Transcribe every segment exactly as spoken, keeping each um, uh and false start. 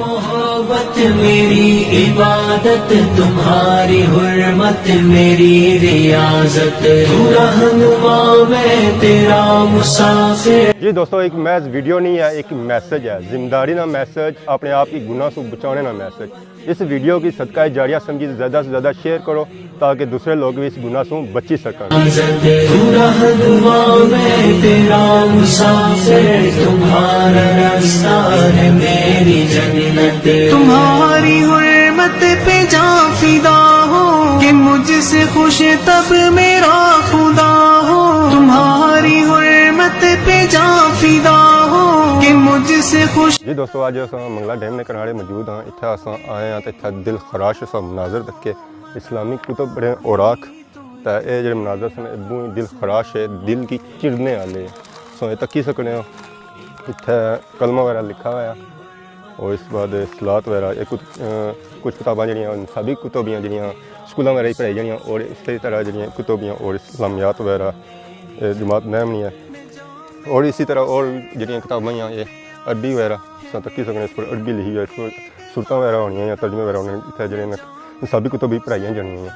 محبت میری عبادت، تمہاری حرمت میری ریاضت، تو رہنما میں تیرا مسافر۔ جی دوستو، ایک محض ویڈیو نہیں ہے، ایک میسج ہے، ذمہ داری نا میسج، اپنے آپ کی گناہ سو بچانے نا میسج۔ اس ویڈیو کی صدقہ جاریہ سمجھی، زیادہ سے زیادہ شیئر کرو تاکہ دوسرے لوگ بھی اس گناہ سوں بچی سکن۔ تو رہنما میں تیرا مسافر، تمہارا رستہ ہے میری جنت۔ تمہاری حرمت پہ جاں فدا ہو کہ مجھ سے خوش تب میرا خدا ہو۔ تمہاری حرمت پہ جاں فدا ہو کہ مجھ سے خوش۔ جی دوستو، اج اساں منگلا ڈیم نے کنارے موجود ہاں۔ اتھا اساں آئے ہاں تے اتھا دل خراش اساں مناظر تکے، اسلامی کتب بڑے اوراق۔ تے اے جڑے مناظر سن، اے بہوں ہی دل خراش ہے، دل کی چڑھنے والے۔ سو اے تکی سکنے ہو، اتھے کلمہ وغیرہ لکھا ہوا ہے۔ اور اس بعد صلات وغیرہ، اے کت-، اے کچھ کتاباں جڑیاں نصابی کتب ہیں، جڑیاں سکولاں وغیرہ ہی پڑھائی جانیاں، اور اسی طرح جڑیاں کتب ہیں اور اسلامیات وغیرہ، اے جماعت نہمنی ہے۔ اور اسی طرح اور جڑیاں کتاباں ہیں، اے عربی وغیرہ، سو تکی سکنے، اس پر عربی لکھی ہوئی ہے، اس پر صورتاں وغیرہ ہونیاں یا ترجمے وغیرہ ہونے، اتھے جڑے نے نصابی کتب ہی پڑھائیاں جانیاں ہیں۔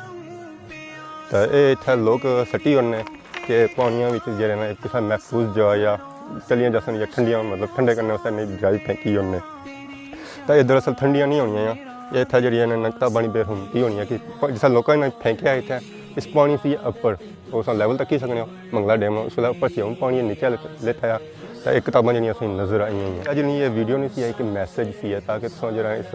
تے اے اتھے لوگ سٹی ہونے کہ پانیاں وچ جڑے نا ایک کسا محفوظ جا یا چلیاں جاسن یا ٹھنڈیاں، مطلب ٹھنڈے کرنے واسطے نہیں ڈرائی پھینکی ہونے۔ تے اے دراصل ٹھنڈیاں نہیں ہونیاں یا اے اتھے جڑیاں نے کتاباں نی بے حرمتی ہونی ہے کہ پ-، جسا لوکاں نے پھینکیا اتھے اس پانی سی اپر، اس لیول تکی سکنے ہو، منگلا ڈیم اس ویلے اپر سی، ہن پانی نیچے لت-، لتھایا۔ تے اے کتاباں جڑیاں اساں نظر آئیاں ہیں۔ اج نی اے ویڈیو نہیں سی، اے ایک میسج سی ہے تاکہ تساں جڑا اس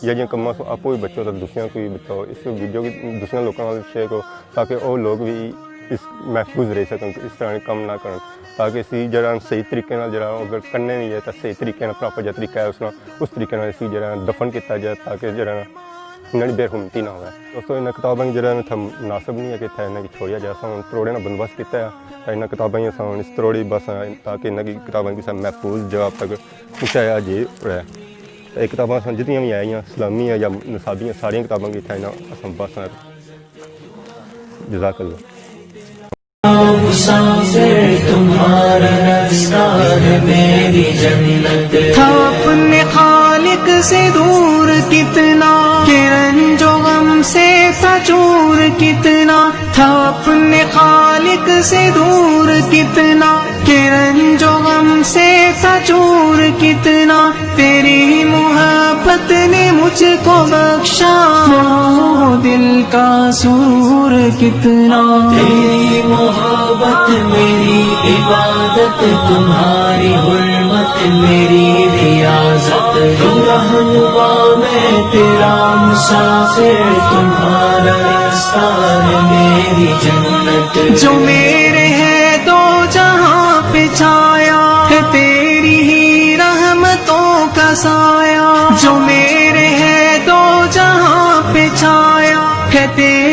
یہ جیاں کماں سوں آپو وی بچو تے دوسریاں کو وی بچاؤ۔ اس ویڈیو کی دوسریاں لوکاں نال شیئر کرو تاکہ او لوگ وی اس محفوظ رہ سکن، اس طرح نے کم نہ کرن، تاکہ اسی جڑا صحیح طریقے نال جڑا اگر کرنے وی ہے تاں صحیح طریقے نال پراپر جا طریقہ ہے اس نال، اس طریقے نال اسی جڑا دفن کیتا جائے تاکہ جڑا انہاں نی بے حرمتی نہ ہوئے۔ دوستو، انہاں کتاباں کی جڑا اتھا مناسب نہیں ہے کہ اتھا انہاں کی چھوڑیا جائے۔ اساں ہن تروڑے نا بندوبست کیتا ہے، تاں انہاں کتاباں کی اساں ہن اس تروڑی بس تاکہ انہاں کی کتاباں کی سب محفوظ جگہ تک پہنچایا جی رہے۔ تے اے کتاباں اساں جتنیاں وی آئیاں، اسلامی یا نصابی، ساریاں کتاباں کی اتھا انہاں اساں بس جزاک اللہ۔ مسافر، تمہارا رستہ ہے میری جنت۔ تھا اپنے خالق سے دور کتنا، کہ رنج و غم سے تھا چور کتنا۔ تھا اپنے خالق سے دور کتنا، کہ رنج و غم سے تھا چور کتنا۔ تیری محبت نے مجھ کو بخشا، وہ دل کا سرور کتنا۔ تیری محبت میری عبادت، تمہاری حرمت میری ریاضت۔ تو رہنما میں تیرا مسافر، تمہارا رستہ ہے میری جنت۔ جو میرے ہے دو جہاں پہ چھایا، ہے تیری ہی رحمتوں کا سایہ۔ جو میرے ہے دو جہاں پہ چھایا، ہے تیری